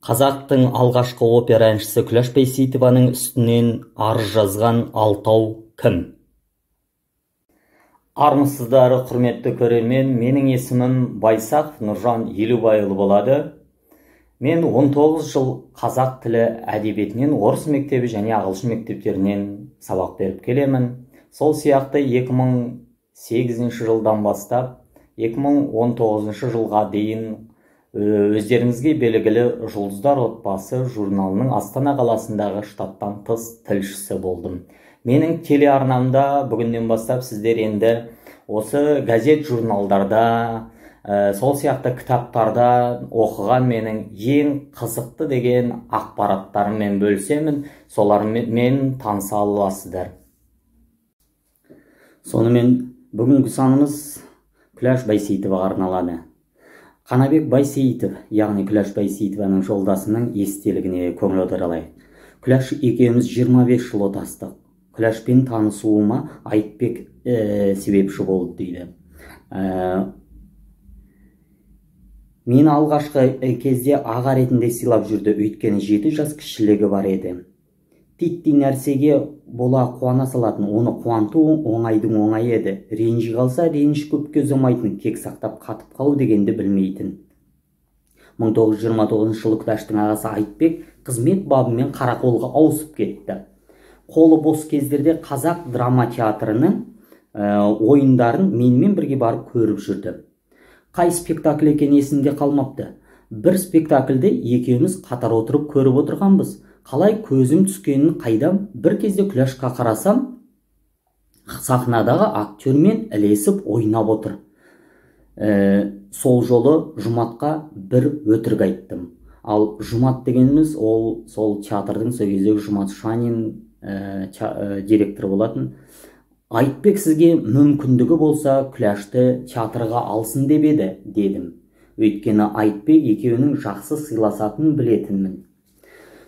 Қазақтың алғашқы опера әншісі Күләш Байсейітованың үстінен арыз жазған алтау кім? Армысыздар, құрметті көрермен, менің есімім Байсақов Нұржан Елубайұлы болады. Мен 19 жыл қазақ тілі әдебиетінен орыс мектебі және ағылшын мектептерінен сабақ беріп келемін. Сол сияқты 2008 жылдан бастап 2019 жылға дейін өздеріңізге белгілі «Жұлдыздар отбасы» журналының Астана қаласындағы штаттан тыс тілшісі болдым. Менің телеарнамда бүгіннен бастап сіздер енді осы газет, журналдарда, сол сияқты кітаптарда оқыған менің ең қызықты деген ақпараттарыммен бөлісемін, солармен таныса аласыздар. Сонымен, бүгінгі санымыз Күләш Байсейітоваға арналады. Қанабек Байсейітов, яғни Күләш Байсейітованың жолдасының естелігіне көңіл аударалайық. Күләш екеуміз 25 жыл отастық. Күләшпен танысуыма Айтбек себепші болды дейді. Мені алғашқы кезде аға ретінде сыйлап жүрді, өйткені 7 жас кішілігі бар еді. Титтей нәрсеге бола қуана салатын, оны қуанту оңайдың оңайы еді. Ренжи қалса, реніш көпке ұзамайтын, кек сақтап қатып қалу дегенді білмейтін. 1929 жылы Күләштің ағасы Айтбек қызмет бабымен Қарақолға ауысып кетті. Қолы бос кездерде Қазақ драма театрының ойындарын менімен бірге барып көріп жүрді. Қай спектакль екені есімде қалмапты. Бір спектакльді екеуміз қатар отырып көріп отырғанбыз. Қалай көзім түскенін қайдам, бір кезде Күләшқа қарасам, сахнадағы актермен ілесіп ойнап отыр. Сол жолы Жұматқа бір өтірік айттым. Ал Жұмат дегеніміз ол сол театрдың сол кездегі Жұмат Шанин директоры болатын. «Айтбек сізге мүмкіндігі болса, Күләшті театрға алсын деп еді», – дедім. Өйткені Айтбек екеуінің жақсы сыйласатынын білетінмін.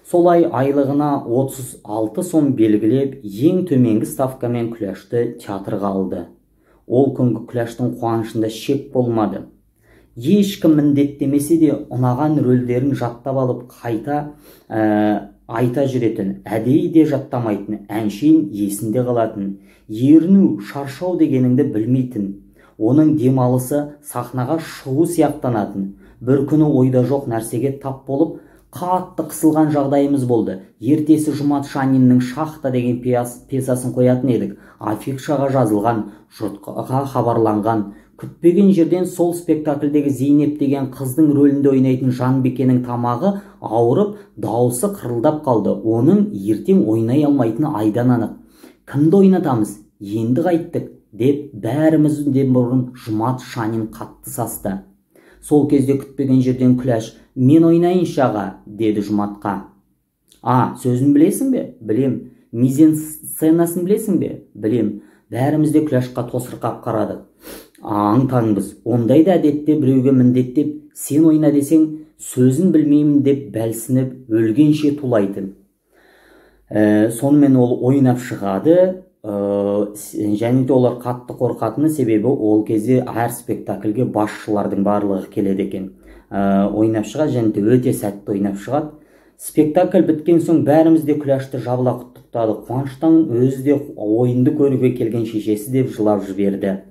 Солай айлығына 36 сом белгілеп, ең төменгі ставкамен Күләшті театрға алды. Ол күнгі Күләштің қуанышында шек болмады. Ешкім міндеттемесе де, ұнаған рөлдерін жаттап алып қайта айта жүретін, әдейі де жаттамайтын, әншейін есінде қалатын. Еріну, шаршау дегеніңді білмейтін. Оның демалысы сахнаға шығу сияқтанатын. Бір күні ойда жоқ нәрсеге тап болып, қатты қысылған жағдайымыз болды. Ертесі Жұмат Шаниннің «Шахта» деген пьесасын қоятын едік. Афишаға жазылған, жұртқа хабарланған. Күтпеген жерден сол спектакльдегі Зейнеп деген қыздың рөлінде ойнайтын Жанбикенің тамағы ауырып, дауысы қырылдап қалды. Оның ертең ойнай алмайтыны айдан анық. «Кімді ойнатамыз, енді қайттік?» – деп бәрімізден бұрын Жұмат Шанин қатты састы. Сол кезде күтпеген жерден Күләш: «Мен ойнайыншы, аға», – деді Жұматқа. «А, сөзін білесің бе?» «Білем». «Мизансценасын білесің бе?» «Білем». Бәріміз де Күләшқа тосырқап қарадық, аң-таңбыз. Ондайда әдетте біреуге міндеттеп, «Сен ойна» десең, сөзін білмеймін деп бәлсініп, өлгенше тулайтын. Сонымен ол ойнап шығады. Және де олар қатты қорқатыны, себебі ол кезде әр спектакльге басшылардың барлығы келеді екен. Ойнап шығады және де өте сәтті ойнап шығады. Спектакль біткен соң бәріміз де Күләшті жабыла құттықтадық. Қуаныштан өзі де, ойынды көруге келген шешесі де жылап жіберді.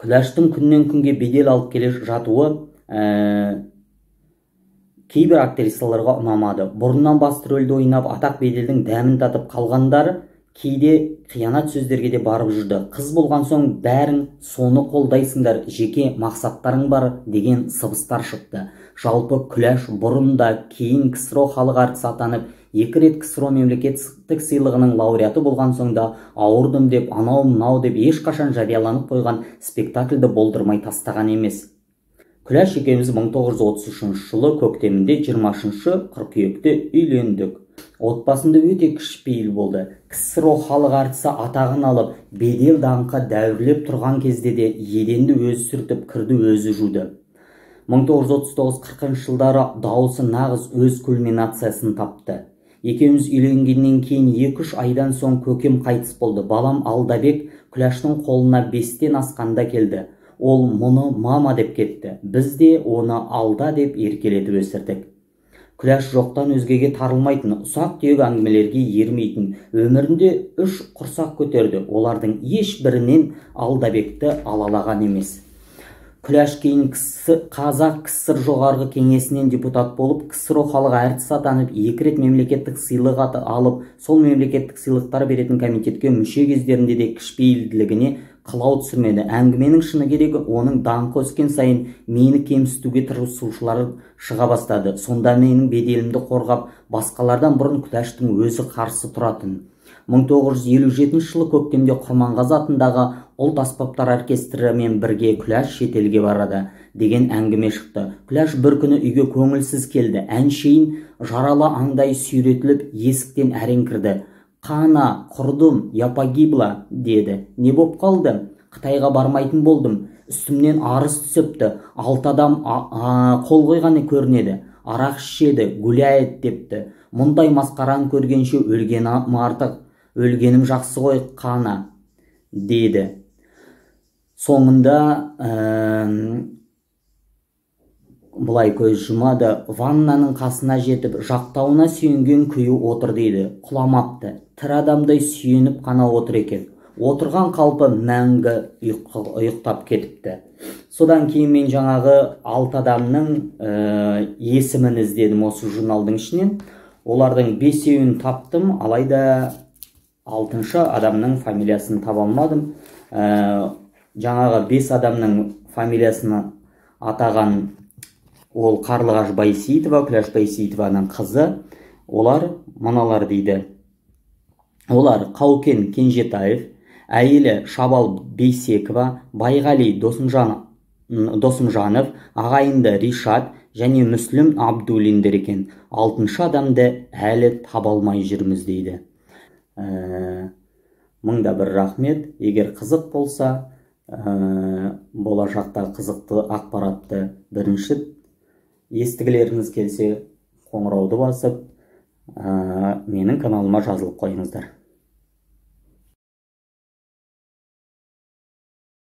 Күләштің күннен күнге бедел алып келе жатуы кейбір актрисаларға ұнамады. Бұрыннан басты рөлді ойнап, атақ беделдің дәмін татып қалғандары кейде қиянат сөздерге де барып жүрді. «Қыз болған соң бәрің соны қолдайсыңдар, жеке мақсаттарың бар» деген сыбыстар шықты. Жалпы, Күләш бұрын да, кейін КСРО халық әртісі атанып, екі рет КСРО мемлекеттік сыйлығының лауреаты болған соң да, ауырдым деп, анау мынау деп ешқашан жарияланып қойған спектакльді болдырмай тастаған емес. Күләш екеуміз 1933 жылы көктемінде, 23 қыркүйекте үйлендік. Отбасында өте кішіпейіл болды. КСРО халық әртісі атағын алып, бедел даңқы дәуірлеп тұрған кезде де еденді өзі сүртіп, кірді өзі жуды. 1939-40 жылдары дауысы нағыз өз кульминациясын тапты. Екеуміз үйленгеннен кейін 2-3 айдан соң көкем қайтыс болды. Балам Алдабек Күләштің қолына 5-тен асқанда келді. Ол мұны мама деп кетті. Біз де оны алда деп еркелетіп өсірдік. Күләш жоқтан өзгеге тарылмайтын, ұсақ-түйек әңгімелерге ермейтін. Өмірінде 3 құрсақ көтерді. Олардың ешбірінен Алдабекті алалаған емес. Күләш кейін Қазақ КСР Жоғарғы Кеңесінен депутат болып, КСРО халық әртісі атанып, 2 рет мемлекеттік сыйлық алып, сол мемлекеттік сыйлықтар беретін комитетке мүше кездерінде де кішіпейілділігіне қылау түсірмеді. Әңгіменің шыны керегі, оның даңқы өскен сайын мені кемсітуге тырысушылар шыға бастады. Сонда менің беделімді қорғап, басқалардан бұрын Күләштің өзі қарсы тұратын. 1957 жылы көктемде Құрманғазы атындағы ұлт аспаптар оркестрімен бірге Күләш шетелге барады деген әңгіме шықты. Күләш бір күні үйге көңілсіз келді. Әншейін жаралы аңдай сүйретіліп есіктен әрең кірді. Қана, құрдым, я погибла, деді. Не боп қалды? Қытайға бармайтын болдым. Үстімнен арыз түсіпті. 6 адам қол қойғаны көрінеді. Арақ ішеді, гуляет депті. Мұндай масқараны көргенше өлгенім артық, өлгенім жақсы ғой, қана, деді. Соңында былай көз жұмады. Ваннаның қасына жетіп, жақтауына сүйенген күйі отыр дейді. Құламапты. Тірі адамдай сүйеніп қана отыр екен. Отырған қалпы мәңгі ұйықтап кетіпті. Содан кейін мен жаңағы 6 адамның есімін іздедім осы журналдың ішінен. Олардың 5-еуін таптым, алайда 6-шы адамның фамилиясын таба алмадым. Жаңағы 5 адамның фамилиясын атаған ол Қарлығаш Байсейітова, Күләш Байсейітованың қызы. Олар мыналар дейді. Олар Қаукен Кенжетаев, әйелі Шабал Бейсекова, Байғали Досымжанов, ағайынды Ришат және Мүслім Абдуллиндер екен. 6-шы адамды әлі таба алмай жүрміз дейді. Мыңда бір рахмет. Егер қызық болса, болашақта қызықты ақпаратты бірінші естігілеріңіз келсе, қоңырауды басып, менің каналыма жазылып қойыңыздар.